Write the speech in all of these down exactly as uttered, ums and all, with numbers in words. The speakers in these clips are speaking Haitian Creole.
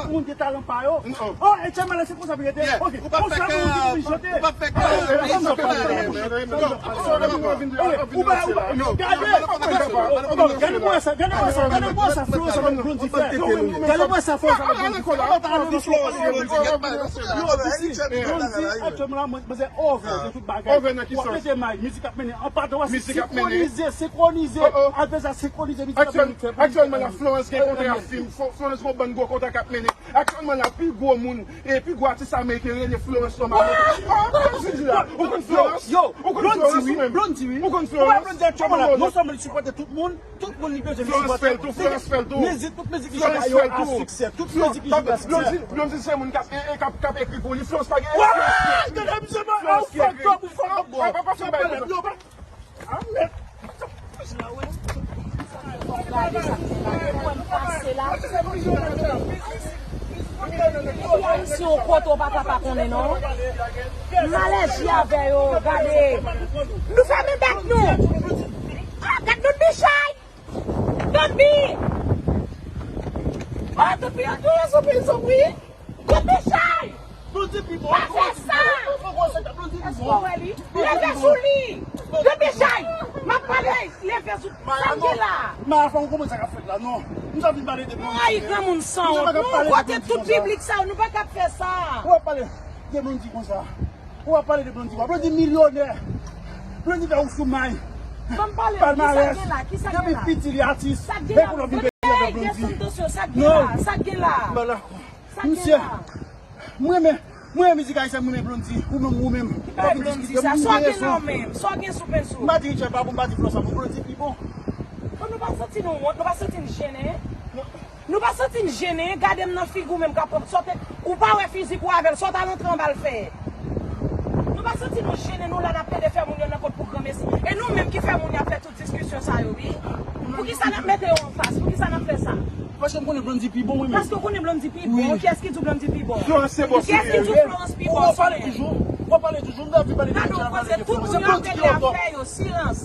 Moun gen talan pa yo. Oh, Etchan Malè, se konsa pou rete. Ok. Ou pa fè kè, ou pa fè kè. Gade mwen sa, gade mwen sa, gade mwen sa Florence avèk Blondy fè. Gade mwen sa Florence avèk Blondy fè. Blondy, aktyèlman la, mwen, mwen se over de tout bagay. Over nan ki sans? Mizik ap mennen. An padan, w ap senkwonize, senkwonize. Apre sa, senkwonize, mizik ap mennen. Aktyèlman la, Florence gen kontra fim. Florence gen yon bann gwo kontra k ap mennen. Aktyèlman la, pi gwo moun, e pi gwo atis ameriken rele Florence Thomas. Sa w di la? Ou konn Florence? Ou konn Florence ou menm? Blondy, wi. Ou konn Florence? Blondy aktyèlman la, non sèlman li sipòte tout moun, tout moun li bezwen li sipòte. Florence fè l tou, Florence fè l tou. Mizik, tout mizik li chante yo a siksè. Tout mizik li chante a siksè. Blondy, Blondy se moun k ap, k ap, k ap ekri pou li. Florence pa gen. Gade misye, man, ou fè top, ou fè top, bro. Gade sa k fè la. Ti ayisyen yon kote w pa ka pa konnen non. M alèji avè yo, gade. Nou fèmen bèk nou. Ah, gad Don Bichay. Don B. Oh, Don B, yo tou yo sou prizon, wi. Don Bichay. Blondy pi bon. Pa fè sa. Èske w wè li? Leve sou li. Don Bichay. M ap pale. Leve sou. Sa m gen la. Maya, fò m konprann sa k ap fèt la, non. M t ap vin pale de Blondy. Ay, granmoun san wont. Nou kote tout piblik sa yo, nou pa ka ap fè sa. Ou ap pale de Blondy konsa. Ou ap pale de Blondy konsa. Blondy milyonè. Blondy fè ou sou may. Ban m pale, kisa gen la? Kisa gen la? Depi piti li atis. Sa gen la? Epi w ap vin pale de Blondy. Sa gen la? Sa gen la? Misye, mwen renmen, mwen renmen mizik ayisyen, mwen renmen Blondy, ou menm, ou menm. Ki bagay Blondy sa? Sa w gen nan w menm? Sa w gen sou pens ou? M pa di Richard pa bon, m pa di Florence pa bon, Blondy pi bon. Bon, nou pa santi nou wont, nou pa santi n jennen? Nou pa santi n jennen? Gade m nan figi w menm k ap pran, sa w te, ou pa wè fizik ou avè l, sa w t al antre anba l fè? Nou pa santi nou jennen, nou la n ap plede fè moun yo nan kont pou granmesi. E nou menm ki fè moun yo ap fè tout diskisyon sa yo, wi. Poukisa n ap mete yo anfas? Poukisa n ap fè sa? Paske m konnen Blondy pi bon, wi, men. Paske w konnen Blondy pi bon? Kiyès ki di w Blondy pi bon? Florence se bòs li ye. Kiyès ki di w Florence pi bòs? W ap pale toujou. W ap pale toujou. M ta vin pale de Richard, pale de Florence. Se Blondy ki on top. Silans.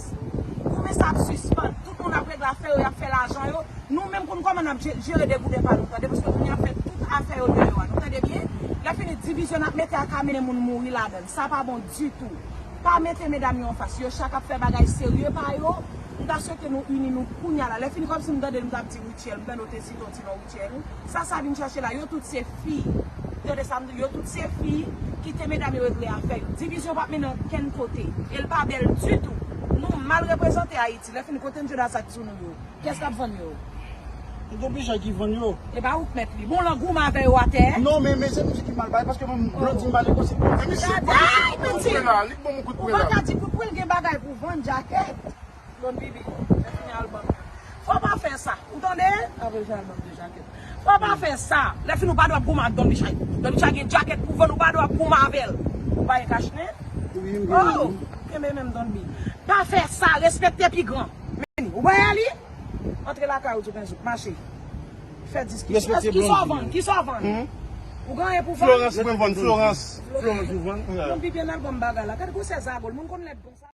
Goumen sa ap sispann. Tout moun ap regle afè yo, y ap fè lajan yo. Nou menm konn kòman n ap je-, jere degouden pa nou, tande, paske moun yo ap fè tout afè yo deyò a. Nou tande byen? Lè fini, divizyon n ap mete a ka mennen moun mouri ladan l. Sa pa bon ditou. Pa mete medam yo anfas. Yo chak ap fè bagay serye pa yo. M ta swete nou ini nou kounya la. Lè fini, kòmsi m tande l, m t ap di Rutshelle, m tande w te site yon ti non Rutshelle. Sa sa vin chèche la, yo tout se fi. Tande sa m di, yo tout se fi. Kite medam yo regle afè yo. Divizyon p ap mennen okenn kote. E l pa bèl ditou. Nou mal reprezante Ayiti. Lè fini, kote n jwenn a sa k sou nou yo? Kiyès k ap vann yo? Don Bichay ki vann yo. E pa ou k mèt li. Bon, lan goumen avè yo atè. Non, men, men se misye ki mal bay, paske mwen, Blondy m pale konsi. Men misye, gade, li ban m kout pwen la, li ban m kout pwen la. Ou pa ka di kout pwen, l gen bagay pou vann, djakèt. Don Bibi, lè fini albòm nan. Fò pa fè sa. Ou tande? Apre fè albòm de djakèt. Fò pa fè sa. Lè fini, ou pa dwe ap goumen ak Don Bichay. Don Bichay gen djakèt pou vann, ou pa dwe ap goumen avè l. Ou pa gen kach nen? Wi, m gen. Oh, kenbe menm Don B. Pa fè sa, respekte pi gran. Men, ou wè li? Antre lakay ou, Ti Penzou, mache. Fè diskisyon. Respekte Blondy. Kisa w vann? Kisa w vann? Ou gen anyen pou vann? Florence, mwen vann Florence. Florence, ou vann? Moun pi byen nan albòm bagay la. Gade gwosè zago l. Moun konn lè l konsa.